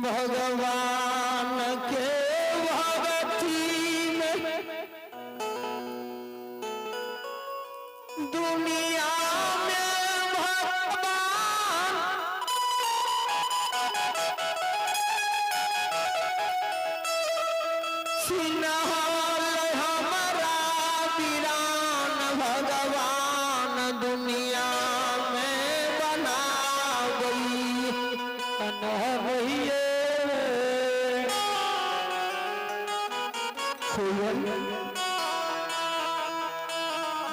भगवान के भक्ति में दुनिया में भगवान सिन्हाल हमारा वीरान भगवान दुनिया में बना गई। खोयल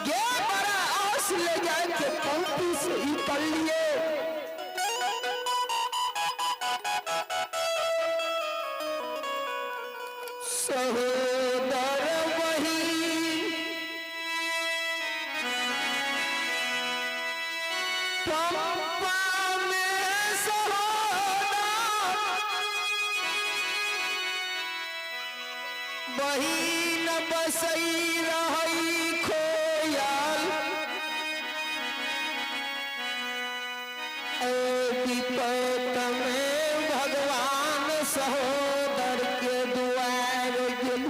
गे बड़ा आस ले जाके पंक्ति से ही कर लिए। सहोदर वही पंपा में सहोदर बहिन बसई रही खोयल ए विपत में भगवान सहोदर के दुआर गेल।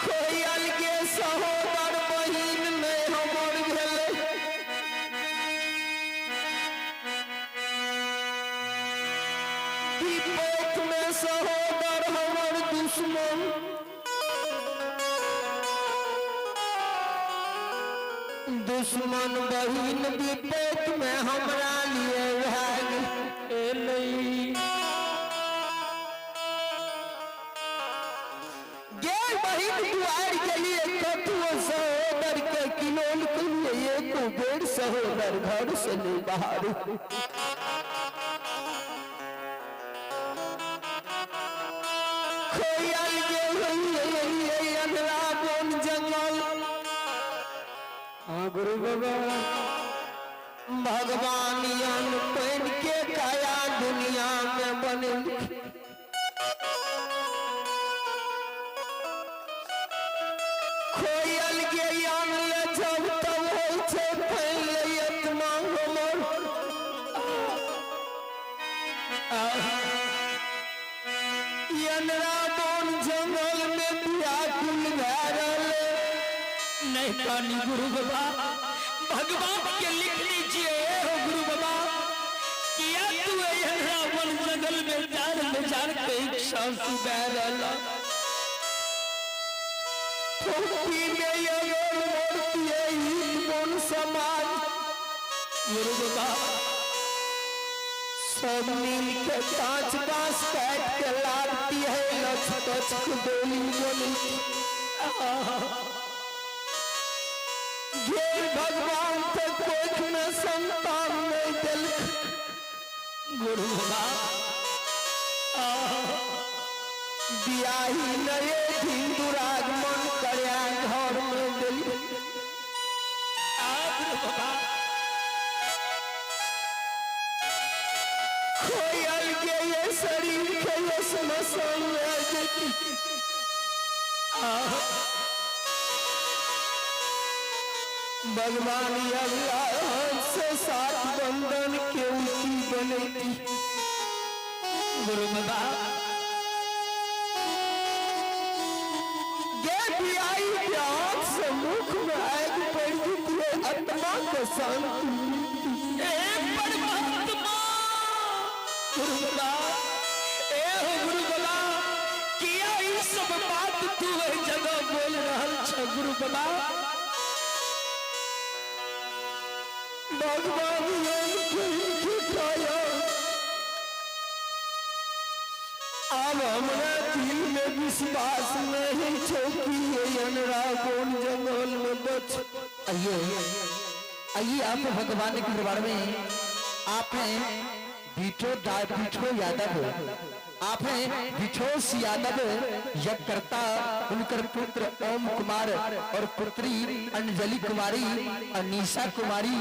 खोयल के सहोदर बहिन नहि हमर भेलै। विपत में सहोदर हमर दुश्मन, दुश्मन बहिन विपत में हमरा लिए भए गेलै। गे बहिन दुआर के लिए कतुओ सहोदर के किलोल के लिए एको बेर सहोदर घर से नहीं बाहर। खोयल गेल अन्हरा बोन जंगल। हाँ गुरु बाबा। भगवान अन पानि के काया दुनिया में बनल। खोयल के अन्न ले जब तब होइ छै पानि ले आत्मा हमर। अन्हरा बोन जंगल में व्याकुल भए रहलै। नहीं कानी गुरु बाबा, भगवान के लिख लीजिए हो गुरु बाबा, किया तू अन्हरा वन जंगल में जान में जान के इच्छा सुबह रहला। ठोकी में अगर मरती है बोन समाज। गुरु बाबा सब मिल के कांच बांस काट के लाती है लच तच डोली बोली। गे भगवान तो कोख में संतान नहीं दिल। गुरु बाबा बियाही नये दिन दुरागमन करया घर में दिल। आ गुरु बाबा खोयल के ये शरीर के ये श्मशान में जेती। भगवान अल्लाह से सात बंधन के उठी बनती। गुरु बाबा गे बियाई के आंख से मुख में आग पड़ जेती है, आत्मा को शांति मिलती। ए परमात्मा गुरु बाबा, ए हो गुरु बाबा, किया ई सब बात तू एहि जगह बोल रहल छ गुरु बाबा? भगवान अब हमरा दिल में विश्वास नहीं छो कि ये अन्हरा बोन जंगल में बच। आइए आइए, आप भगवान के दरबार में आप हैं बीठो बीठो यादव, आप हैं बिठोस यादव यज्ञकर्ता, उनकर पुत्र ओम कुमार और पुत्री अंजलि कुमारी, अनीसा कुमारी,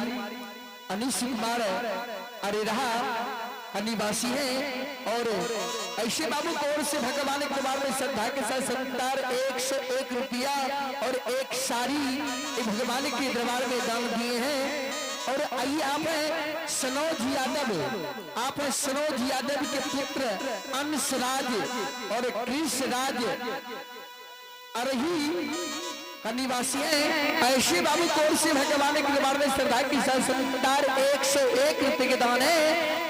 अनीश कुमार अरेरहा निवासी हैं। और ऐसे बाबू को ओर से भगवान के दरबार में श्रद्धा के साथ संतार 101 रुपया और एक साड़ी भगवान के दरबार में दान दिए हैं। और आइए आप हैं सनोज यादव, आप हैं सनोज यादव के पुत्र अंशराज और कृष्णराज अरही का निवासी हैं। ऐसे बाबू को ओर से भगवान के दरबार में श्रद्धा के साथ संतार 101 रुपये के दान है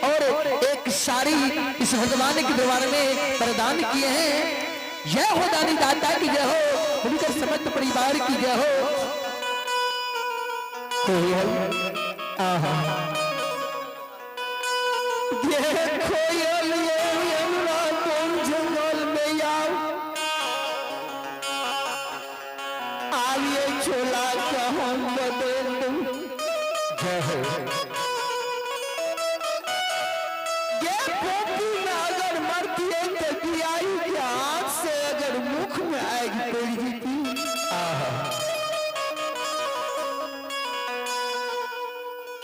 और एक साड़ी इस भगवान के दरबार में प्रदान किए हैं। जय हो दानी दाता की जय हो, उनके समस्त परिवार की जय हो। आहा। ये कोयल ये यमुना कौन जंगल में आओ आइए चोला के हम बदल दूं। जय हो। ये गोपी में अगर मरती है तो बियाई के हाथ से अगर मुख में आग पड़ जीती।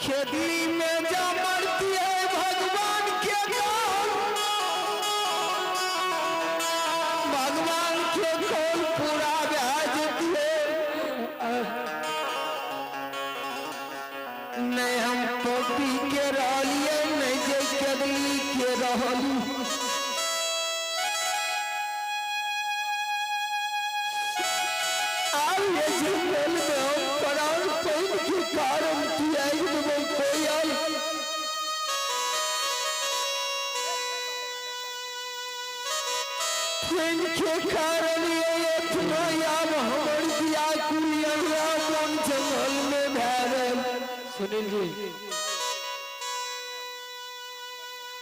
खेतली में जा मरती है भगवान के कौल, भगवान के कौल पूरा ब्याह जेती है। नहीं हम पोपी के रहलिए, नहीं जे केदली के रहली। आब ये जंगल में हम प्राण पानि के कारण त्याग देबै कोयल। पानि के कारण ये एतना आब हमर व्याकुल वन जंगल में भए गेल। सुनील जी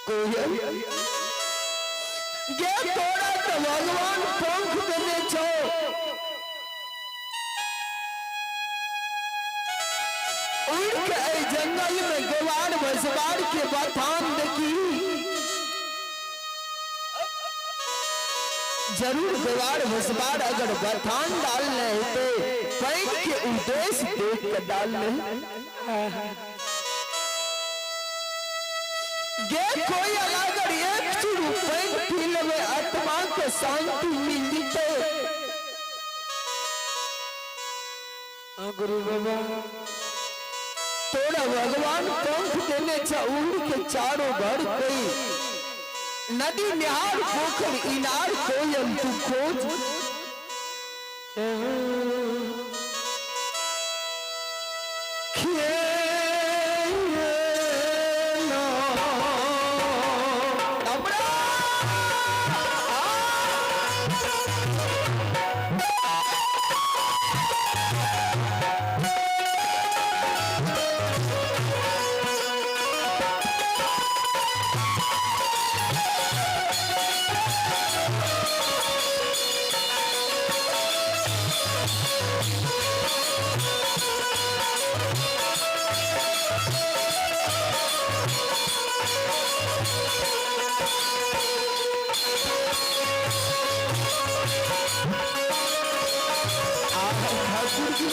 कोयल गे तोरा तो भगवान पंख देने छौ, उड़ के एहि जंगल में गोवार भसवार के बथान देखी। जरूर गोवार भसवार अगर बथान डालने होते पानि के उद्देश्य देख के डालने। गे कोई अगर एक चूरू पानि पी लेवे आत्मा के शांति मिल जेतै। हाँ गुरु बाबा। तोरा भगवान पंख देने छ, उड़ के चारों भर कोई नदी निहार पोखर इनार कोयल तू खोज। खेलो हमरा ठाकुर जी